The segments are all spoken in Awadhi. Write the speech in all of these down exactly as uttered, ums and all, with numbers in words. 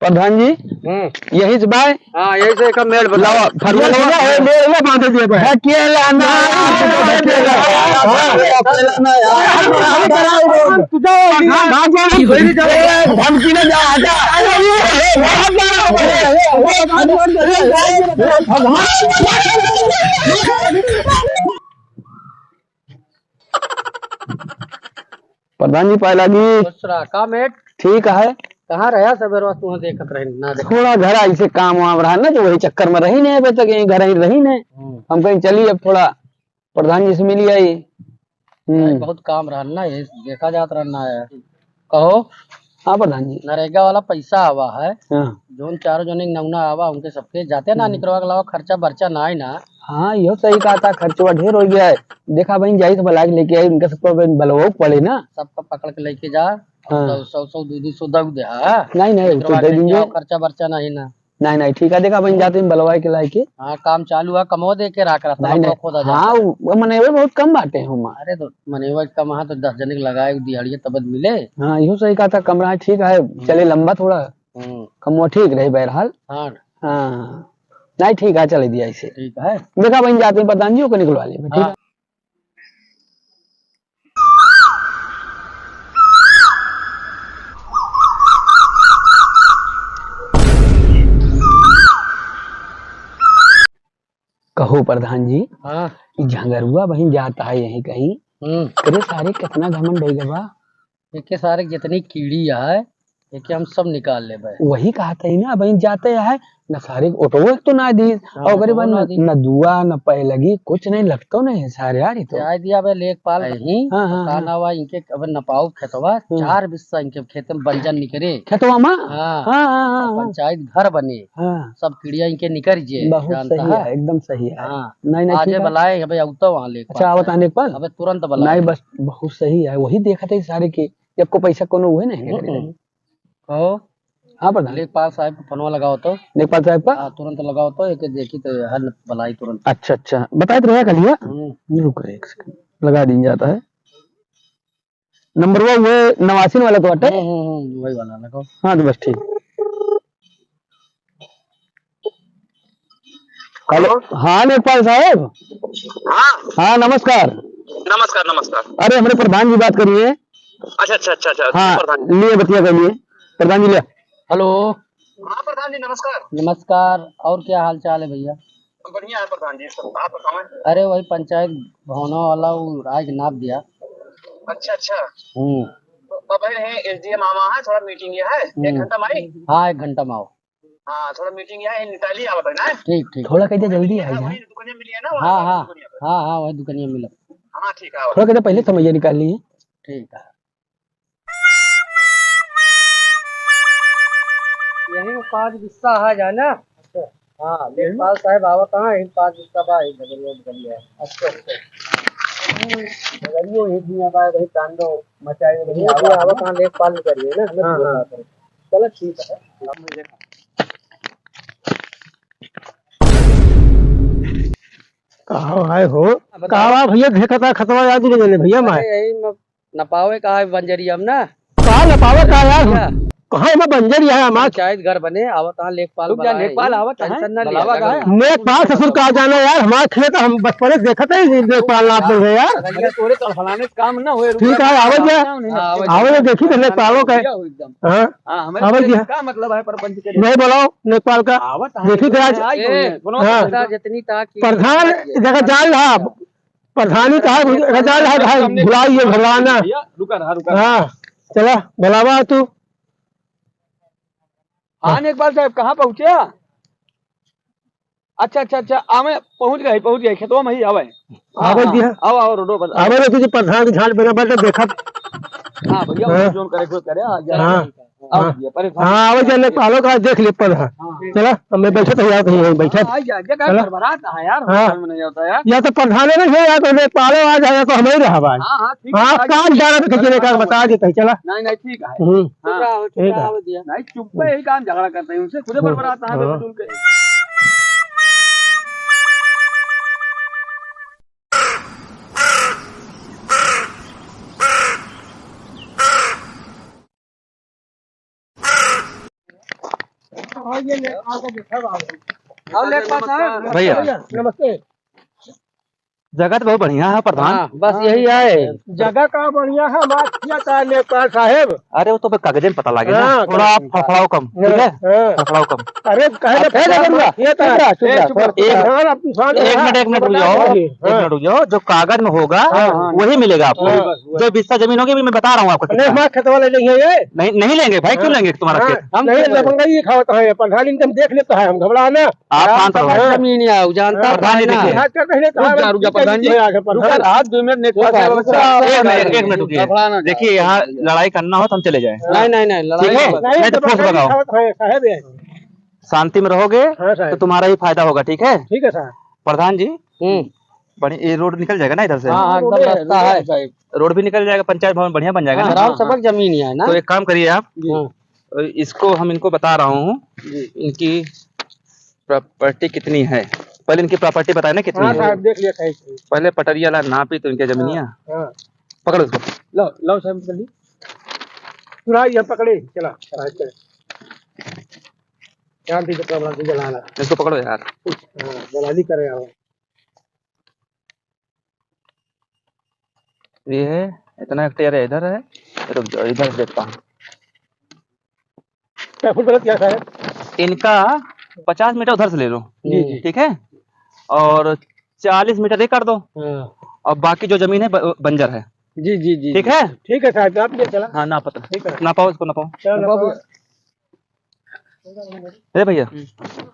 प्रधान जी, हम्म। यही से बाय। हाँ, यही से एक मेड़ बना। लावा, फरुआ ये लावा। ये मेड़ में बांध दिया भाई। ढकेला ना, ढकेला ना। हाँ, ढकेला ना यार। भाग जा। धमकी ना जा, आजा। प्रधान जी, पाए लागी। खुश रहा। का मेट? ठीक है। कहाँ रहा सबेरवा, तुहाँ देखत रहे ना देखत? थोड़ा घर ऐसे काम वाम रहा ना, तो वही चक्कर में रही नहीं, अभी तक यहीं घर ही रही नहीं। हम्म। हम कहीं चली अब थोड़ा प्रधान जी से मिली आई। हम्म। बहुत काम रहन ना, ये देखा जात रहन ना है। कहो। हाँ प्रधान जी। नरेगा वाला पैसा आवा है। हाँ। जोन चारों जने नौना आवा, उनके सबके जाते ना हम्म। निकरवा के लावा, खर्चा बर्चा ना है ना। हाँ, यो सही कहा था, खर्चवा ढेर हो गया है। देखा बहिन, जाई तो बलाइ के लेके आई, उनका सबको बहिन बलवो पड़े ना। सबका पकड़ के लेके जा, हाँ। सौ, सौ, सौ, दो, दो सौ दऊ दे, हाँ। नहीं, नहीं, वो तो निकरवा दे के लेके दिए। आओ, खर्चा बर्चा नहीं ना। नहीं, नहीं, ठीक है, देखा बहिन, जाते हैं बलवाई के लाए के। हाँ, काम चालू है, कमो दे के राख रहा था, नहीं, नहीं, खोदा हाँ, जाता है। वो, वो मनई बहुत कम बाटे हैं हमार। अरे तो मनई कम है तो दस जने के लगाए, दिहाड़िए तब मिले। हाँ, यो सही कहा था, कम रहा है, ठीक है, हम्म। चले लंबा थोड़ा। हम्म। कमवा ठीक रही बहरहाल। हाँ। हाँ। नहीं, ठीक है, चले दिया इसे। ठीक है। देखा बहिन, जाते हैं प्रधान जी, ओके निकलवा ले, ठीक हाँ। है। कहो प्रधान जी, हाँ। ई झंगरुआ बहिन जात है यहीं कहीं। हम्म। अरे सारे कितना घमंड होइ गवा। एके सारे जितनी कीड़ी है, एके हम सब निकाल लेबे। वही कहत ही ना, बहिन जाते है, न सारे ऑटो एक तो ना दी, हाँ, और ओकरे बाद न, न दुआ, न पैलगी, कुछ नहीं लगतो नहीं है सारे यार, ई तो। जाए दिया बे लेखपाल कहीं, हाँ, हाँ, का हाँ। नावा इनके अब नपाओ खेतवा, हाँ। चार बिस्सा इनके खेत में बंजर निकरे। खेतवा में? हाँ। हाँ, हाँ, हाँ, हाँ। पंचायत घर बने। हाँ। सब कीड़िया इनके निकर जे, बहुत जानता सही है। है, एकदम सही है। हाँ। नहीं, नहीं, आजे ठीक है। बलाए, अबे आउतो वहाँ लेखपाल अच्छा, आवत साहब। आने पर? अबे तुरंत बलाए। नहीं, बस बहुत सही है, वही देखत है सारे के, एको पैसा कोनो हुए नहीं हम्म, करे। हम्म। कहो। हाँ, प्रधान। लेखपाल साहब को फोनवा लगाओ तो। लेखपाल साहब का? हाँ, तुरंत लगाओ तो, एक देखी तो हल बलाई तुरंत। अच्छा, अच्छा, बताए तो रहा कल, हाँ? हम्म। रुक रहे एक सेकंड, लगा दीन जाता है। नंबर वो, वो नवासिन वाला तो अटे? हम्म, हम्म, हम्म, वही वाला लगाओ। हाँ, तो बस ठीक। हेलो। हाँ, लेखपाल साहब। हाँ। हाँ, नमस्कार। नमस्कार, नमस्कार। अरे, हमरे प्रधान जी बात करिए। अच्छा, अच्छा, अच्छा, अच्छा। हाँ, प्रधान जी। लिए बतिया कर लिए। प्रधान जी, लिए। हेलो। हाँ, प्रधान जी, नमस्कार। नमस्कार, और क्या हाल चाल है भैया? बढ़िया है प्रधान जी, सब आप बताएं। अरे, वही पंचायत भवनवा वाला वो राय के नाप दिया। अच्छा, अच्छा। हम्म। तो अब है, एसडीएम आवा है, थोड़ा मीटिंग ये है, एक हम्म। घंटा में आई? हाँ, एक घंटा में आओ। हाँ, थोड़ा मीटिंग यहाँ है, निताली आवत है ना? ठीक, ठीक। थोड़ा कह दे, जल्दी आ जाए। वही दुकानिया मिली है ना, हाँ, वहाँ हाँ। दुकानिया पे। हाँ, हाँ, वही दुकानिया मिला। हाँ, ठीक है, आवत थोड़ा है। कह दे, पहले समझिए, निकाल लिए। ठीक है। यही में पाँच बिस्सा है जाना। अच्छा। हाँ, यही में? लेखपाल साहब आवत हैं, यही पाँच बिस्सा बा, यही बगलिया, बगलिया है। अच्छा, अच्छा। बगलियो ही दुनिया बा, वही तांडव मचाए, वही ये आवत जो है। आवत हैं, लेखपाल भी करिए ना, हमें हाँ, पूरा हाँ। करें। चलो, ठीक है। का है हो? हाँ, बताओ। का बा भैया, देखत है खतवा याद नहीं देले भैया, मैं। अरे, यही म-, नपावे का है बंजरिया में ना। का नपावे का यार? क्या? कहाँ में बंजरिया है हमार? पंचायत घर बने, आवत हाँ लेखपाल रुक जा, बुलाए। लेखपाल आवत है। टेंशन ना लिया बुलावा जाए। का है? लेखपाल ससुर का जाना यार, हमार खेत हम बचपने से देखत है, ये लेखपाल नाप दे यार। अरे, तोरे तो फलाने काम ना होए, रुक ठीक जा, है, आवत जा। हाँ, आवत आवत जा। जा, देखी तो लेखपालो का। भैया हो एकदम। हाँ। हाँ, हमारे आवे खेत दिया। का मतलब है परपंच के लिए? नहीं बोलाओ लेखपाल का। आवत है, देखी तो आज। आई ए, बोलो, हाँ। बोलो। जितनी ताकि प्रधान जगह जान रहा, प्रधानी कहा, जगह जान रहा, भाई, हमने भुलाइए भगवान ना। भैया, रुका रहा, रुका रहा। हाँ, चला, बुलावा तू। हाँ, लेखपाल साहब, कहाँ पहुँचे? अच्छा, अच्छा, अच्छा, आवे, पहुँच गए, पहुँच गए, खेतवा में ही आवे। हाँ, आवे हाँ, जी, हाँ। आओ, आओ, रोडो पर, आओ। आवे रे, तुझे प्रधान के झाड़ बना, बना देखत। हाँ, भैया, हाँ। जोन करे, कोई करे, आ, जा, हाँ। आओ हाँ। भैया, परेशान हाँ, मत आवे, करो। जाने पालो का, देख ले, पर हाँ। हाँ। चला, अब मैं बैठे तो यार, कहीं बैठे। हाँ, आ जा, क्या चला। बरबरात है यार, हाँ। समझ में नहीं आता यार। या तो प्रधान नहीं है यार, तो लेखपालो आ जाए, तो हम ही रहा भाई। हाँ, हाँ, ठीक है, हाँ, आ जा। काम जाना तो किसी ने काम बता देता है, चला। नहीं, नहीं, ठीक है। हम्म। हाँ। ठीक है। नहीं, चुप पे यही काम झगड़ा करते हैं, उनसे खुदे हाँ। बरबरात है, हाँ। उनके। और ये ले, आगे देखा बाबू। और लेखपाल साहब। भैया। भैया, नमस्ते। जगह तो बहुत बढ़िया है प्रधान। हाँ, बस यही है। जगह का बढ़िया है, बात किया था लेखपाल साहब। अरे वो तो कागजे में पता लगे ना। हाँ, थोड़ा आप फड़फड़ाओ कम, ठीक है? हाँ। फड़फड़ाओ कम। अरे कहे आप ना, फैसला करूँगा। ये तो चुप रहा, चुप रहा, एक, प्रधान, आप शांत एक रहा। मिनट, एक मिनट रुक जाओ, हाँ। एक मिनट रुक जाओ। जो कागज में होगा, हाँ, हाँ। वही मिलेगा आपको। हाँ। जो बिस्सा जमीन होगी, मैं बता रहा हूँ आपको नहीं, कितना। हमारा खेतवा ले लेंगे ये। नहीं, नहीं लेंगे भाई, क्यों हाँ। लेंगे तुम्हारा हाँ। खेत? हम नहीं, क्यों लेंगे? लफंगा ये खावत है, प्रधान इनकम देख लेता है, हम घबरा ना। आप हाँ, शांत रहो। हाँ। जमीन है, जानता हाँ। प्रधान जी, है ना। देखिए। हाथ कर पहले तो रुक जा, हाँ, रुक जा, ठीक है, प्रधान जी। ठीक है, रुक जा। रुक जा। आज दो मिनट नेट रुक जा, पास रुक जा। एक मिनट, एक मिनट रुकिए। घबराना नहीं। देखिए, यहाँ लड़ाई करना हो तो हम चले जाएं। नहीं, नहीं, नहीं, लड़ाई ठीक है? नहीं। नहीं, नहीं, तो तो फोर्स प्रधान जी लगाओ। खावत है, साहब है। शांति में रहोगे हाँ, साहब। तो तुम्हारा ही फायदा होगा, ठीक है? ठीक है, साहब। प्रधान जी, हम्म। बढ़िया, ये रोड निकल जाएगा ना इधर से? हाँ, हाँ, एकदम रोड है, रास्ता रोड है। है, साहब। रोड भी निकल जाएगा, पंचायत भवन बढ़िया बन जाएगा हाँ, ना? राम हाँ। सबक जमीन ही है ना? तो एक काम करिए आप, जी। हाँ। इसको हम इनको बता रहा हूँ, जी। इनकी प्रॉपर्टी कितनी है, पहले इनकी प्रॉपर्टी बताए ना कितनी हाँ, है। साहब, देख लिया, सही, सही। पहले पटरिया ला नापी तो इनके जमीनिया। हाँ, हाँ। पकड़ो इसको। लो, लो, साहब, पकड़ ली। पूरा ये पकड़े, चला, चला, चला। ध्यान दीजिए, प्रॉब्लम दीजिए, लाना। इसको पकड़ो यार। हाँ, दलाली करे आओ। ये है, इतना हेक्टेयर है, इधर है। रुक जाओ, इधर देखता हूँ। क्या फुट गलत क्या है? इनका पचास मीटर उधर से ले लो। जी, जी। ठीक है? और चालीस मीटर ये कर दो। हाँ। और बाकी जो जमीन है, ब-, बंजर है। जी, जी, जी, ठीक जी। है? ठीक है साहब, आप ले चला। हाँ, नापो तो। ठीक है। नापाओ इसको, नापाओ। चलो, नापाओ। नापाओ। ए भैया, हम्म।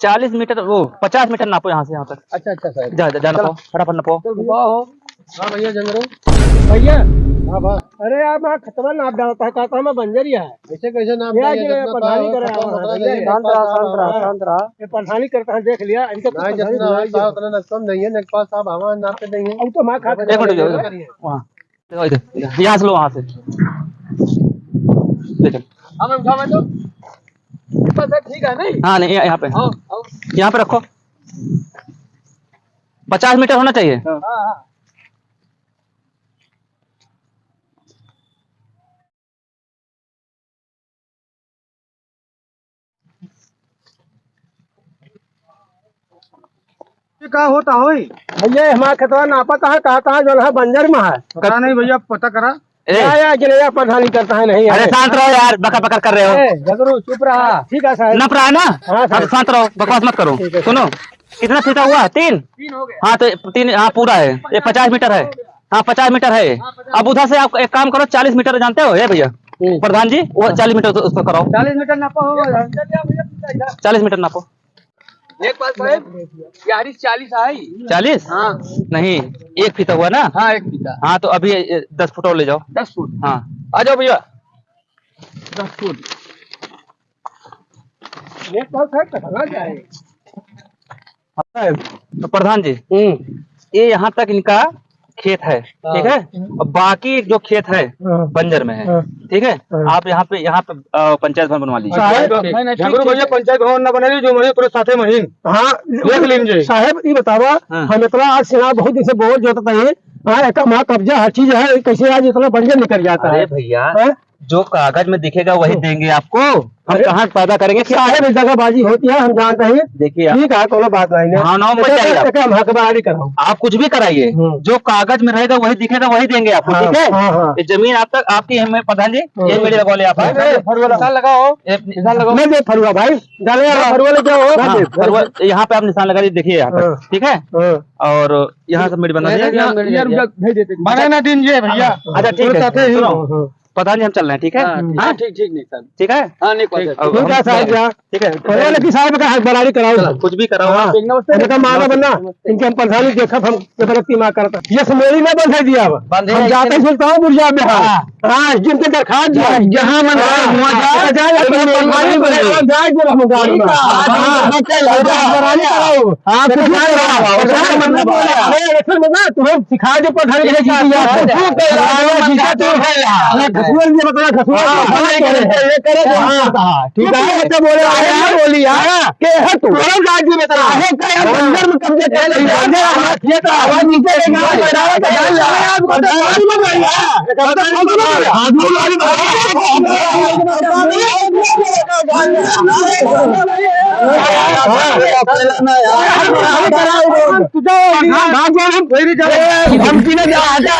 चालीस मीटर, वो पचास मीटर नापो यहाँ से यहाँ तक। अच्छा, अच्छा, साहब। जा, जा, जा, चलो। नापो, फटाफट नापो। चल, भैया। वाह हो। हाँ, भैया, जंगरू। भैया। हाँ, वाह। अरे यार, मैं खतवा नाप डालता है, कहता हूँ, मैं बंजर ही है। ऐसे कैसे नाप भैया, डालिए, ये कितना पता नहीं है, करे, खतवा हाँ, मतवा भैया। नहीं, शांत रहा, शांत रहा, हाँ। शांत रहा। ये परेशानी करता है, देख लिया, इनका कुछ नहीं, परेशानी जितना नहीं होता है, है। उतना नक्शा में देंगे, नेक्स्ट पास साहब हमारे नाप पे देंगे। अब तो मैं खा एक मिनट, करिए। वहाँ। देखो, इधर, इधर, यहाँ से लो, वहाँ से। ले चल। हाँ, मैं उठा, मैं तो। ये पास है, ठीक है, नहीं? हाँ, नहीं, यहाँ पे। हाँ, हाँ। यहाँ पे रखो। पचास मीटर होना चाहिए। हाँ, हाँ। ये का होता होई? भैया, हमारा खेतवा नापा कहाँ, कहाँ, कहाँ जो है, बंजर में है। पता नहीं भैया, पता करा। ए। या, या, जिन्हें या परेशानी करता है, नहीं अरे है। शांत रहो यार, बकर बकर कर रहे हो। ए, झगड़ू, चुप रहा। ठीक है साहब। नप रहा है ना? हाँ, साहब। अब शांत रहो, बकवास मत करो। ठीक है। सुनो, कितना फीता हुआ? तीन? तीन हो गया। हाँ, तो तीन, हाँ, पूरा है। ये पचास मीटर है। हाँ, पचास मीटर है। अब उधर से आप एक काम करो, चालीस मीटर जानते हो, ए भैया? हम्म। प्रधान जी, वो चालीस मीटर तो उसको कराओ। चालीस मीटर नापा हो। चालीस मीटर नापो। लेखपाल साहब, यारी चालीस आई। चालीस? हाँ। नहीं, एक फीता हुआ ना? हाँ, एक फीता। हाँ, तो अभी ये दस फुट और ले जाओ। दस फुट? हाँ। आ जाओ भैया। दस फुट। लेखपाल साहब, कहाँ जाए? हाँ, तो प्रधान जी, हम्म। ये यहाँ तक इनका खेत है, हाँ। ठीक है? और बाकी जो खेत है, हाँ। बंजर में है, हाँ। ठीक है? हाँ। आप यहाँ पे, यहाँ पे, अ, पंचायत भवन बनवा लीजिए। साहब, नहीं, नहीं, ठीक, झगड़ू ठीक भैया, है। पंचायत भवन ना बनाइए, जो महीन पूरे साथे महीन। हाँ, देख लीजिए। साहब, ये बतावा, हाँ। हम इतना आज से यहाँ बहुत दिन से बोर जोतत है, हाँ, एक हमारा कब्जा हर चीज है, कैसे आज इतना बंजर निकल जाता अरे है? भैया, हाँ? जो कागज में दिखेगा वही हम्म। देंगे आपको। हम अरे, कहाँ पैदा करेंगे? क्या साहब, दगाबाजी होती है, हम जानते हैं। देखिए आप। ठीक है, कोनो बात नहीं है। भावनाओं में मत जाइए आप। हम हकबारी कराओ। आप कुछ भी कराइए, हम्म। जो कागज में रहेगा वही दिखेगा, वही देंगे आपको, हाँ, ठीक है? हाँ, हाँ। ये जमीन आप तक, आपकी है, मैं प्रधान जी, हम्म। ये मेरे लगवा ले आप। नहीं, नहीं, फरुआ निशान लगाओ। ये निशान लगाओ। नहीं, नहीं, फरुआ भाई, डाले हाँ, वाला। फरुआ लेके आओ। हाँ, नहीं, फरुआ, यहाँ पे आप निशान लगा दीजिए, देखिए यहाँ पे, हाँ। ठीक है? हाँ। और यहाँ से मेरी बना नहीं, दीजिए। नहीं, नहीं, यार, नहीं, रुक जा, भेज देते। बना ना दीजिए भैया। अच्छा, ठीक है, साथ ही। सुनो। हाँ, हाँ। प्रधान जी, हम चल रहे हैं, ठीक है? हाँ, ठीक। हाँ? ठीक, ठीक, नहीं, सर। ठीक है? हाँ, नहीं, ठीक। अब ठीक हम है, साहब, जा। ठीक है। पहले लेकिन साहब का हकबारी कराओ। चलो, कुछ भी कराओ। हाँ। ठीक, नमस्ते। इनका मारा बन्ना, नमस्ते। इनके हम प्रधान जी देखब, हम जबरदस्ती मार करता। ये समेरी ना बंधा दिया अब। बंधे हम नहीं, जाते नहीं। सुनता हूँ बुढ़िया में, हाँ। हाँ। हाँ, जिनके दरखास्त दिया। जहाँ मन हाँ। हुआ जाए, हाँ, जाए, अपने अपने मन में बने। जाए, जो हम गाड़ी में। ठीक है। हाँ, हाँ। हाँ, कुछ भी कराओ। हाँ, कुछ भी कराओ। अरे, ऐसा मत बोला। अरे, ऐसा मत ना, तुम्हें सिखा दे, पढ़ा लिखा जीती है। तू तो यार, जीता तू है यार। अरे, घसुआ नहीं बकरा, घसुआ हाँ, नहीं हाँ, बकरा। ये करे, ये करे, हाँ, हाँ, ठीक है। तू तो बोले, अरे, बोली यार, हाँ। के है तू? तोरा जाति में तेरा। काहे का यार, बंजर में कब्जे कर ले यार। ये तो आवाज नीचे के गाँव में रहा था, जान ले। धमकी ना दे, आजा।